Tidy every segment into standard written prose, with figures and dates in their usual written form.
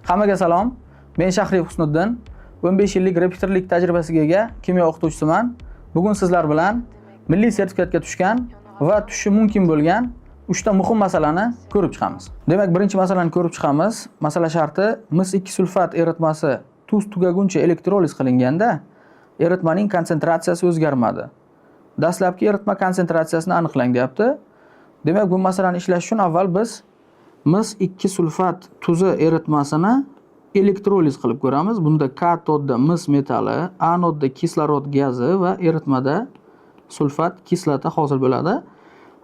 Hammaga salom. Men Shahriy Husniddin, 15 yillik repetitorlik tajribasiga ega kimyo o'qituvchisiman. Bugun sizlar bilan milliy sertifikatga tushgan va tushishi mumkin bo'lgan 3 ta muhim masalani ko'rib chiqamiz. Demak, birinchi masalani ko'rib chiqamiz. Masala sharti: mis 2 sulfat eritmasi tuz tugaguncha elektroliz qilinganda eritmaning konsentratsiyasi o'zgarmadi. Dastlabki eritma konsentratsiyasini aniqlang, deyapti. Demak, bu masalani ishlash uchun avval biz mis 2 sulfat tuzi eritmasini elektroliz qilib ko'ramiz. Bunda katodda mis metali, anodda kislorod gazi va eritmada sulfat kislota hosil bo'ladi.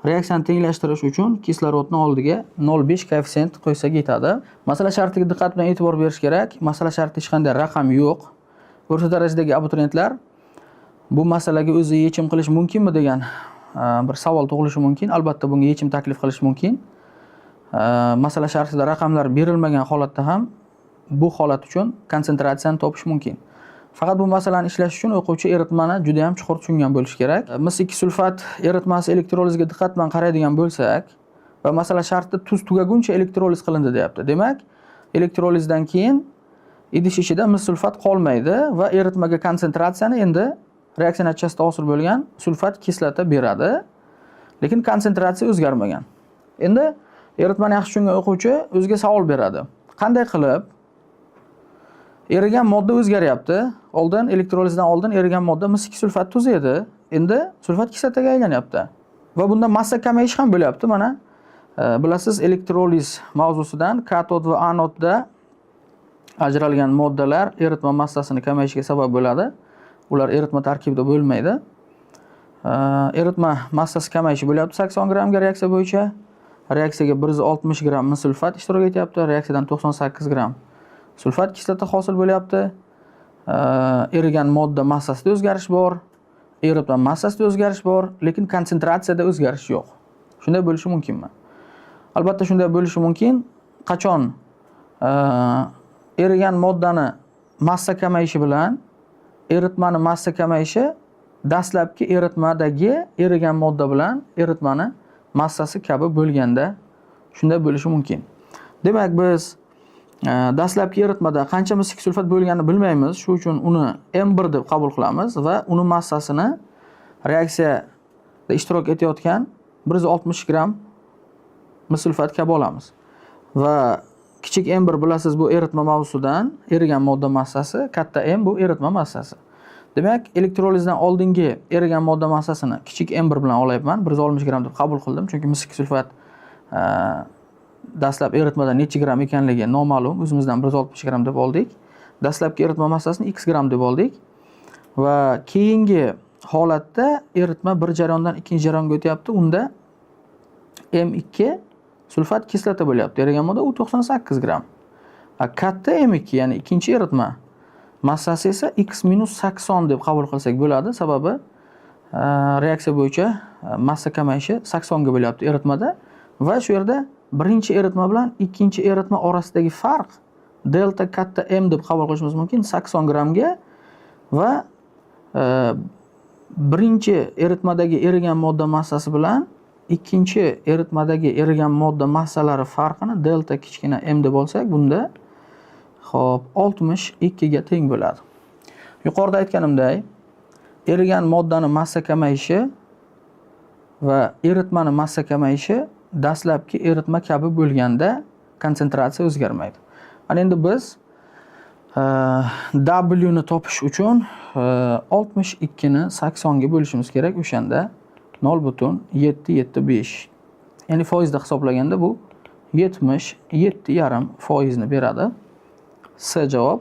Reaksiyani tenglashtirish uchun kislorodni oldiga 0,5 koeffitsient qo'ysak yetadi. Masala shartiga diqqat bilan e'tibor berish kerak. Masala shartida hech qanday raqam yo'q. O'rta darajadagi abituriyentlar bu masalaga o'zi yechim qilish mumkinmi degan bir savol tug'ilishi mumkin. Albatta, bunga yechim taklif qilish mumkin. Masala shartida raqamlar berilmagan holatda ham bu holat uchun konsentratsiyani topish mumkin. Faqat bu masalani ishlash uchun o'quvchi eritmani juda ham chuqur tushungan bo'lishi kerak. Mis 2 sulfat eritmasi elektrolizga diqqat bilan qaraydigan bo'lsak va masala shartida tuz tugaguncha elektroliz qilindi, deyapti. Demak, elektrolizdan keyin idish ichida mis sulfat qolmaydi va eritmaga konsentratsiyani endi reaksiya natijasida hosil bo'lgan sulfat kislota beradi. Lekin konsentratsiya o'zgarmagan. Endi eritmani yaxshi tushungan o'quvchi o'ziga savol beradi. Qanday qilib erigan modda o'zgaryapti? Oldin, elektrolizdan oldin erigan modda mis 2 sulfat tuzi edi. Endi sulfat kislotaga aylanyapti. Va bunda massa kamayishi ham bo'lyapti. Mana bilasiz, elektroliz mavzusidan katod va anodda ajralgan moddalar eritma massasini kamayishiga sabab bo'ladi. Ular eritma tarkibida bo'lmaydi. Eritma massasi kamayishi bo'lyapti 80 grammga reaksiya bo'yicha. Reaksiyaga 160 gramm mis sulfat ishtirok etyapti. Reaksiyadan 98 gramm sulfat kislota hosil bo'lyapti. Erigan modda massasida o'zgarish bor, eritma massasida o'zgarish bor, lekin konsentratsiyada o'zgarish yo'q. Shunday bo'lishi mumkinmi? Albatta, shunday bo'lishi mumkin. Qachon erigan moddani massa kamayishi bilan eritmani massa kamayishi dastlabki eritmadagi erigan modda bilan eritmani massasi kabi bo'lganda shunday bo'lishi mumkin. Demak, biz dastlabki eritmada qancha mis 2 sulfat bo'lganini bilmaymiz. Shu uchun uni M1 deb qabul qilamiz va uni massasini reaksiyada ishtirok etayotgan 160 gramm mis sulfat kabi olamiz. Va kichik M1, bilasiz, bu eritma mavzusidan erigan modda massasi, katta M bu eritma massasi. Demak, elektrolizdan oldingi erigan modda massasini kichik M1 bilan olyapman. 160 gramm deb qabul qildim, chunki mis 2 sulfat dastlab eritmada necha gramm ekanligi noma'lum. O'zimizdan 160 gramm deb oldik. Dastlabki eritma massasini x gramm deb oldik. Va keyingi holatda eritma bir jarayondan ikkinchi jarayonga o'tyapti. Unda M2 sulfat kislota bo'lyapti. Erigan modda u 98 gramm. Katta M2, ya'ni ikkinchi eritma massasi esa x minus 80 deb qabul qilsak bo'ladi. Sababi reaksiya bo'yicha massa kamayishi 80 ga bo'lyapti eritmada va shu yerda birinchi eritma bilan ikkinchi eritma orasidagi farq delta katta M deb qabul qilishimiz mumkin 80 grammga va birinchi eritmadagi erigan modda massasi bilan ikkinchi eritmadagi erigan modda massalari farqini delta kichkina m deb olsak, bunda, xo'p, 62 ga teng bo'ladi. Yuqorida aytganimday, erigan moddani massa kamayishi va eritmani massa kamayishi dastlabki eritma kabi bo'lganda konsentratsiya o'zgarmaydi. Mana endi biz W ni topish uchun 62 ni 80 ga bo'lishimiz kerak. O'shanda 0,775. Ya'ni foizda hisoblaganda bu 77,5 foizni beradi. S javob.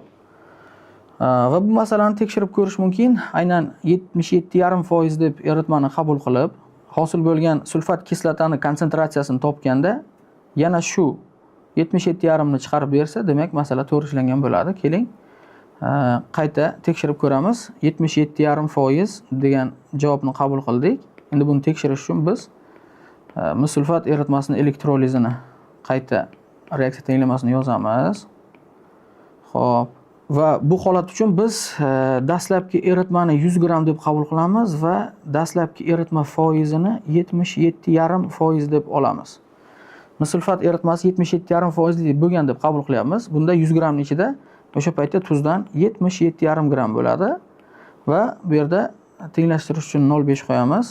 Va bu masalani tekshirib ko'rish mumkin. Aynan 77,5 foiz deb eritmani qabul qilib, hosil bo'lgan sulfat kislotani konsentratsiyasini topganda yana shu 77,5 ni chiqarib bersa, demak, masala to'g'ri ishlangan bo'ladi. Keling, qayta tekshirib ko'ramiz. 77,5 foiz degan javobni qabul qildik. Endi buni tekshirish uchun biz mis sulfat eritmasini elektrolizini qayta reaksiya tenglamasini yozamiz. Xo'p, va bu holat uchun biz dastlabki eritmani 100 gramm deb qabul qilamiz va dastlabki eritma foizini 77,5 foiz deb olamiz. Mis sulfat eritmasi 77,5% bo'lgan deb qabul qilyapmiz. Bunda 100 grammning ichida o'sha paytda tuzdan 77,5 gramm bo'ladi va bu yerda tenglashtirish uchun 0,5 qo'yamiz.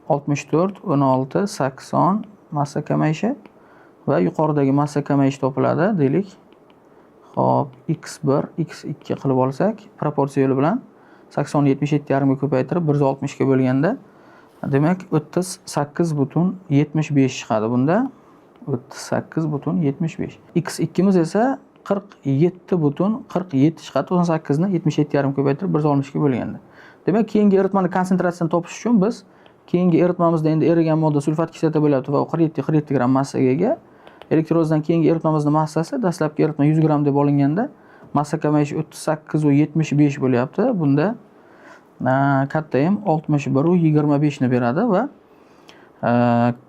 64, 16, 80 massa kamayishi va yuqoridagi massa kamayishi topiladi, deylik. Xo'p, x1, x2 qilib olsak, proporsiya yo'li bilan 80 ni 77,5 ga ko'paytirib 160 ga bo'lganda, demak 38,75 chiqadi bunda. 38,75. X2miz esa 47,47 chiqadi. 98 ni 77,5 ko'paytirib 160 ga bo'lganda. Demak, keyingi eritmani konsentratsiyasini topish uchun biz keyingi eritmamizda endi erigan modda sulfat kislota bo'lyapti va u 47 gramm massaga ega. Elektrolizdan keyingi eritmamizning massasi dastlabki eritma 100 gramm deb olinganda massa kamayishi 38,75 bo'lyapti. Bunda katta M 61,25 ni beradi va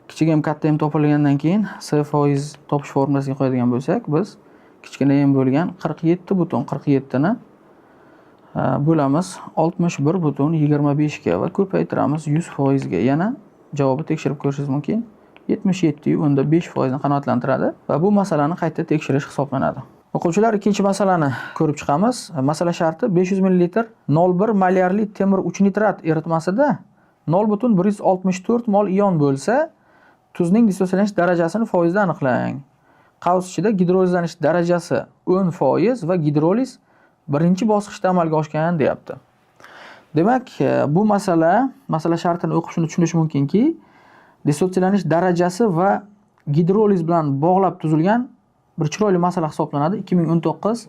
kichik M katta M topilgandan keyin S foiz topish formulasiga qo'yadigan bo'lsak, biz kichkina M bo'lgan 47,47 ni bo'lamiz 61,25 ga va ko'paytiramiz 100% ga. Yana javobi tekshirib ko'rishingiz mumkin. 77,5% ni qanoatlantiradi va bu masalani qayta tekshirish hisoblanadi. O'quvchilar, ikkinchi masalani ko'rib chiqamiz. Masala sharti 500 ml 0,1 molyarli temir 3 nitrat eritmasida 0,164 mol ion bo'lsa, tuzning dissotsiyatlanish darajasini foizda aniqlang. Qavs ichida gidrolizlanish darajasi 10% va gidroliz birinchi bosqichda amalga oshgan deyapti. Demak, bu masala shartini o'qib shuni tushunish mumkinki, dissotsiyatlanish darajasi va gidroliz bilan bog'lab tuzilgan bir chiroyli masala hisoblanadi. 2019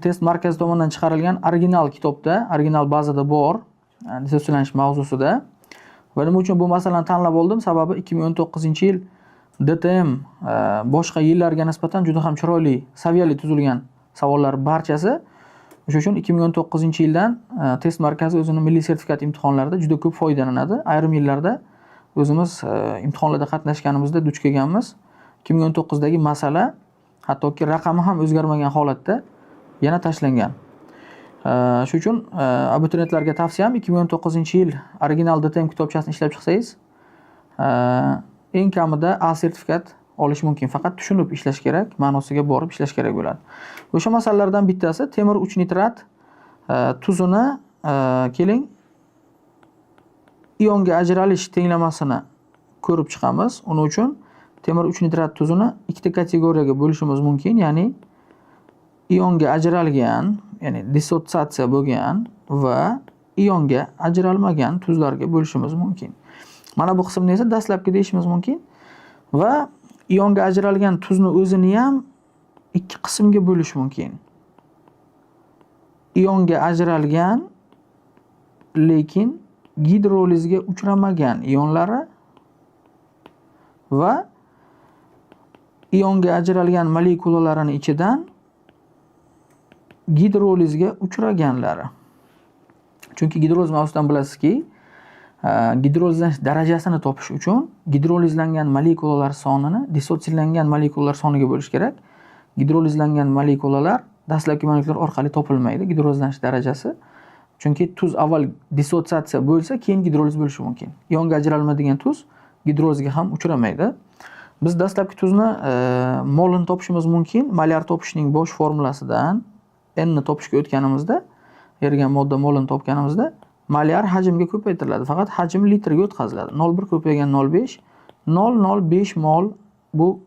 test markazi tomonidan chiqarilgan original kitobda, original bazada bor dissotsiyatlanish mavzusida. Va nima uchun bu masalani tanlab oldim? Sababi 2019-yil DTM boshqa yillarga nisbatan juda ham chiroyli, saviyali tuzilgan savollar barchasi. O'sha uchun 2019-yildan test markazi o'zini milliy sertifikat imtihonlarida juda ko'p foydalanadi. Ayrim yillarda o'zimiz imtihonlarda qatnashganimizda duch kelganmiz. 2019dagi masala hattoki raqami ham o'zgarmagan holatda yana tashlangan. Shu uchun abituriyentlarga tavsiyam 2019-yil original DTM kitobchasini ishlab chiqsangiz, eng kamida A sertifikat olish mumkin. Faqat tushunib ishlash kerak, ma'nosiga borib ishlash kerak bo'ladi. O'sha masalalardan bittasi temir 3 nitrat tuzini keling ionga ajralish tenglamasini ko'rib chiqamiz. Uning uchun temir 3 nitrat tuzini ikkita kategoriyaga bo'lishimiz mumkin, ya'ni ionga ajralgan, ya'ni dissotsiatsiya bo'lgan va ionga ajralmagan tuzlarga bo'lishimiz mumkin. Mana bu qismni esa dastlabki deyishimiz mumkin va ionga ajralgan tuzni o'zini ham ikki qismga bo'lish mumkin. Ionga ajralgan, lekin gidrolizga uchramagan ionlari va ionga ajralgan molekulalarini ichidan gidrolizga uchraganlari. Chunki gidroliz mavzusidan bilasizki, gidrolizlanish darajasini topish uchun gidrolizlangan molekulalar sonini dissotsiyalangan molekulalar soniga bo'lish kerak. Gidrolizlangan molekulalar dastlabki molekulalar orqali topilmaydi gidrolizlanish darajasi. Chunki tuz avval dissotsiatsiya bo'lsa, keyin gidroliz bo'lishi mumkin. Ionga ajralmaydigan tuz gidrolizga ham uchramaydi. Biz dastlabki tuzni molini topishimiz mumkin. Molyar topishning bosh formulasidan N ni topishga o'tganimizda, erigan modda molini topganimizda molyar hajmga ko'paytiriladi. Faqat hajm litrga o'tkaziladi. 0,1 ko'paygan 0,5, 0,05 mol bu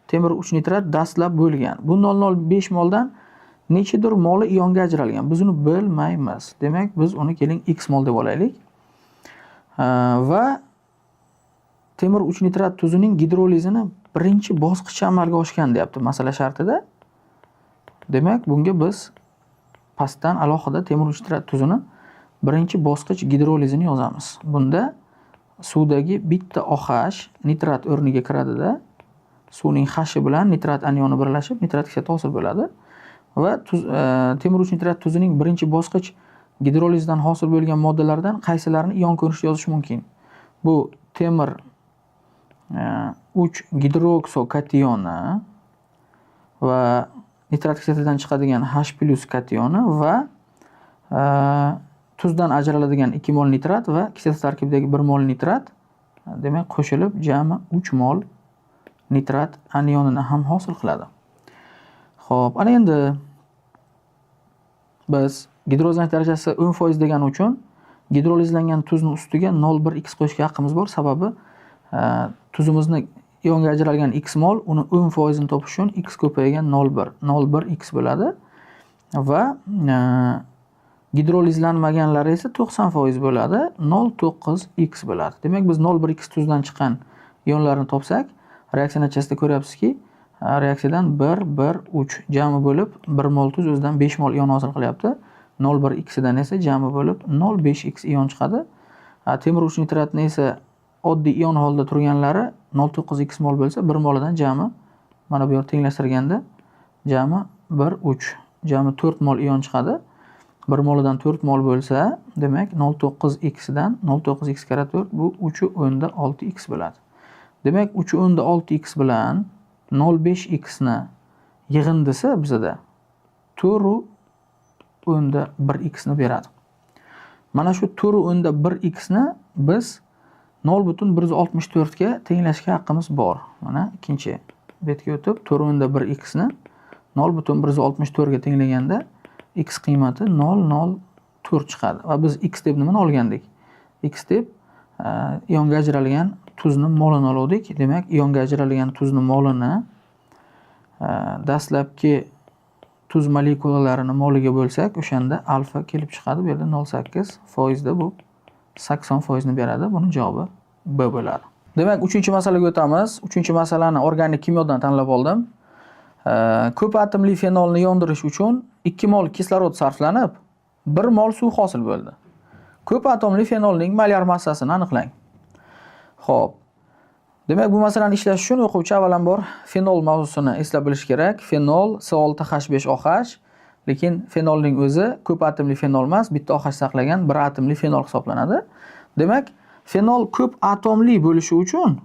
temir 3 nitrat dastlab bo'lgan. Bu 0,05 moldan nechidir moli ionga ajralgan. Biz uni bilmaymiz. Demak, biz uni keling x mol deb olaylik. Va temir 3 nitrat tuzining gidrolizini birinchi bosqichi amalga oshgan deyapti masala shartida. Demak, bunga biz pastdan alohida temir 3 nitrat tuzini birinchi bosqich gidrolizini yozamiz. Bunda suvdagi bitta OH nitrat o'rniga kiradida, suvning H bilan nitrat anioni birlashib nitrat kislota hosil bo'ladi. Va temir 3 nitrat tuzining birinchi bosqich gidrolizdan hosil bo'lgan moddalardan qaysilarini ion ko'rinishida yozish mumkin? Bu temir 3 gidroksokationi va nitrat kislotadan chiqadigan H plus kationi va tuzdan ajraladigan 2 mol nitrat va kislota tarkibidagi 1 mol nitrat, demak qo'shilib jami 3 mol nitrat anionini ham hosil qiladi. Xo'p, ana endi biz gidrolizlanish darajasi 10% degani uchun gidrolizlangan tuzni ustiga 0,1 x qo'yishga haqqimiz bor. Sababi tuzimizni ionga ajralgan x mol, uni 10%ni topish uchun x ko'paygan 0,1, 0,1 x bo'ladi va gidrolizlanmaganlari esa 90% bo'ladi, 0,9 x bo'ladi. Demak, biz 0,1 x tuzdan chiqqan ionlarni topsak, reaksiya natijasida ko'ryapsizki, reaksiyadan 1, 1, 3 jami bo'lib 1 mol tuz o'zidan 5 mol ion hosil qilyapti. 0,1 x dan esa jami bo'lib 0,5 x ion chiqadi. Temir 3 nitratni esa oddiy ion holida turganlari 0,9 x mol bo'lsa, 1 molidan jami mana bu yerda tenglashtirganda jami 1, 3, jami 4 mol ion chiqadi. 1 molidan 4 mol bo'lsa, demak 0,9 x dan 0,9 x karra 4 bu 3,6 x bo'ladi. Demak, 3,6 x bilan 0,5 x ni yig'indisi bizada 4,1 x ni beradi. Mana shu 4,1 x ni biz 0,164 ga tenglashga haqqimiz bor. Mana ikkinchi betga o'tib 4,1 x ni 0,164 ga tenglaganda x qiymati 0,04 chiqadi. Va biz x deb nimani olgandik? X deb ionga ajralgan tuzni molini oldik. Demak, ionga ajralgan tuzni molini dastlabki tuz molekulalarini moliga bo'lsak, o'shanda alfa kelib chiqadi. Bu yerda 0,8% bu 80% ni beradi. Buning javobi B bo'ladi. Demak, 3-masalaga o'tamiz. 3-masalani organik kimyodan tanlab oldim. Ko'p atomli fenolni yondirish uchun 2 mol kislorod sarflanib, 1 mol suv hosil bo'ldi. Ko'p atomli fenolning molyar massasini aniqlang. Xo'p. Demak, bu masalani ishlash uchun o'quvchi avvalambor fenol mavzusini eslab bilish kerak. Fenol C6H5OH, lekin fenolning o'zi ko'p atomli fenol emas, bitta OH saqlagan bir atomli fenol hisoblanadi. Demak, fenol ko'p atomli bo'lishi uchun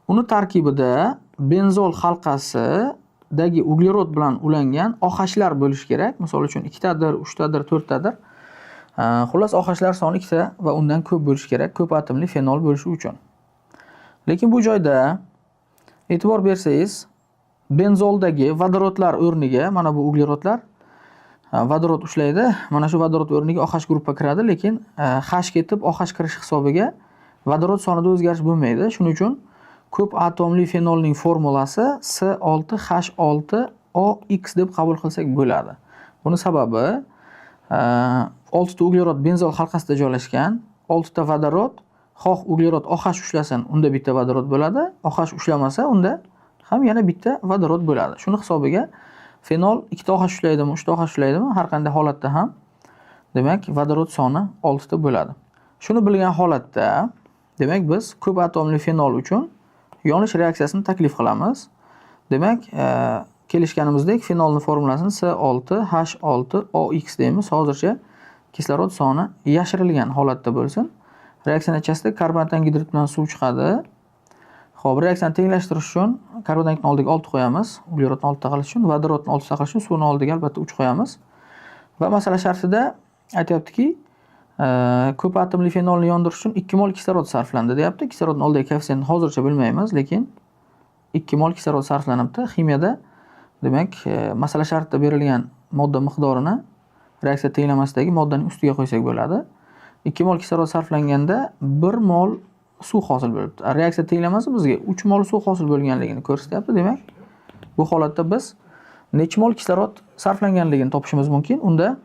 uni tarkibida benzol halqasidagi uglerod bilan ulangan OHlar bo'lishi kerak. Misol uchun 2tadir, 3tadir, 4tadir. Xullas, OHlar soni 2ta va undan ko'p bo'lishi kerak, ko'p atomli fenol bo'lishi uchun. Lekin bu joyda e'tibor bersangiz, benzoldagi vodorodlar o'rniga mana bu uglerodlar vodorod ushlaydi. Mana shu vodorod o'rniga OH gruppa kiradi, lekin H ketib OH kirish hisobiga vodorod sonida o'zgarish bo'lmaydi. Shuning uchun ko'p atomli fenolning formulasi C6H6OX deb qabul qilsak bo'ladi. Buni sababi 6 ta uglerod benzol halqasida joylashgan, 6 ta vodorod, xoh uglerod OH ushlasin, unda bitta vodorod bo'ladi, OH ushlamasa unda ham yana bitta vodorod bo'ladi. Shuni hisobiga fenol 2 ta OH ushlaydimi, 3 ta OH ushlaydimi, har qanday holatda ham demak vodorod soni 6 ta bo'ladi. Shuni bilgan holatda demak biz ko'p atomli fenol uchun yonish reaksiyasini taklif qilamiz. Demak, kelishganimizdek fenolning formulasini C6H6OX deymiz. Hozircha kislorod soni yashirilgan holatda bo'lsin. Reaksiya natijasida karbonat angidrid bilan suv chiqadi. Xo'p, reaksiyani tenglashtirish uchun karbonat angidridni oldiga 6 qo'yamiz. Uglerodni 6 ta qilish uchun, vodorodni 6 ta qilish uchun suvni oldiga albatta 3 qo'yamiz. Va masala shartida aytyaptiki, ko'p atomli fenolni yondirish uchun 2 mol kislorod sarflandi deyapti. Kislorodni oldidagi koeffitsiyentni hozircha bilmaymiz, lekin 2 mol kislorod sarflanibdi. Ximiyada demak, masala shartida berilgan modda miqdorini reaksiya tenglamasidagi moddaning ustiga qo'ysak bo'ladi. 2 mol kislorod sarflanganda 1 mol suv hosil bo'libdi. Reaksiya tenglamasi bizga 3 mol suv hosil bo'lganligini ko'rsatyapti. Demak, bu holatda biz necha mol kislorod sarflanganligini topishimiz mumkin. Unda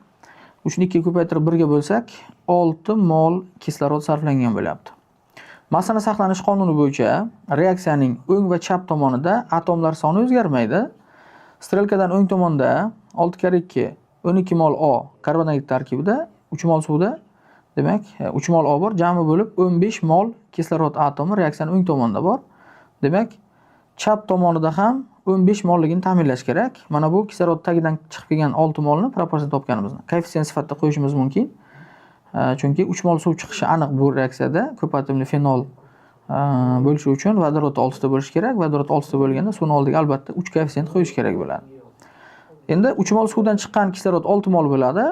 3 ni 2 ga ko'paytirib 1 ga bo'lsak, 6 mol kislorod sarflangan bo'lyapti. Massani saqlanish qonuni bo'yicha reaksiyaning o'ng va chap tomonida atomlar soni o'zgarmaydi. Strelkadan o'ng tomonda 6 karra 2 12 mol O karbon angidrid tarkibida, 3 mol suvda, demak 3 mol O bor, jami bo'lib 15 mol kislorod atomi reaksiyaning o'ng tomonida bor. Demak, chap tomonida ham 15 molligini ta'minlash kerak. Mana bu kislorod tagidan chiqib kelgan 6 molni proporsiya topganimizni koeffitsient sifatida qo'yishimiz mumkin. Chunki 3 mol suv chiqishi aniq bu reaksiyada ko'p atomli fenol bo'lishi uchun vodorod 6 ta bo'lishi kerak. Vodorod 6 ta bo'lganda suvni oldiga albatta 3 koeffitsient qo'yish kerak bo'ladi. Endi 3 mol suvdan chiqqan kislorod 6 mol bo'ladi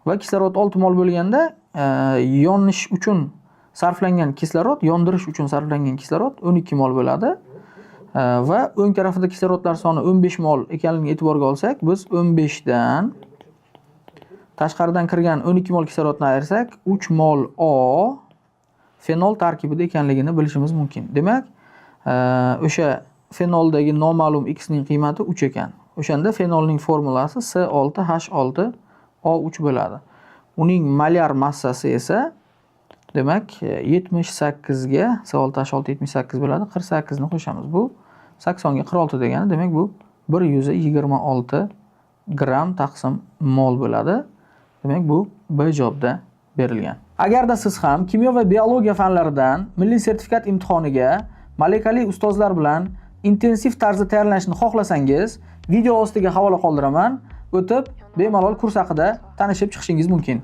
va kislorod 6 mol bo'lganda yonish uchun sarflangan kislorod, yondirish uchun sarflangan kislorod 12 mol bo'ladi. Va o'ng tarafida kislorodlar soni 15 mol ekanligini e'tiborga olsak, biz 15 dan tashqaridan kirgan 12 mol kislorodni ayirsak, 3 mol O fenol tarkibida ekanligini bilishimiz mumkin. Demak, o'sha fenoldagi noma'lum x ning qiymati 3 ekan. O'shanda fenolning formulasi C6H6O3 bo'ladi. Uning molyar massasi esa, demak, 78 ga C6H6 78 bo'ladi, 48 ni qo'shamiz. Bu 80 ga 46 degani, demak, bu 126 gramm taqsim mol bo'ladi. Demak, bu B javobda berilgan. Agarda siz ham kimyo va biologiya fanlaridan milliy sertifikat imtihoniga malakali ustozlar bilan intensiv tarzda tayyorlanishni xohlasangiz, video ostiga havola qoldiraman. O'tib, bemalol kurs haqida tanishib chiqishingiz mumkin.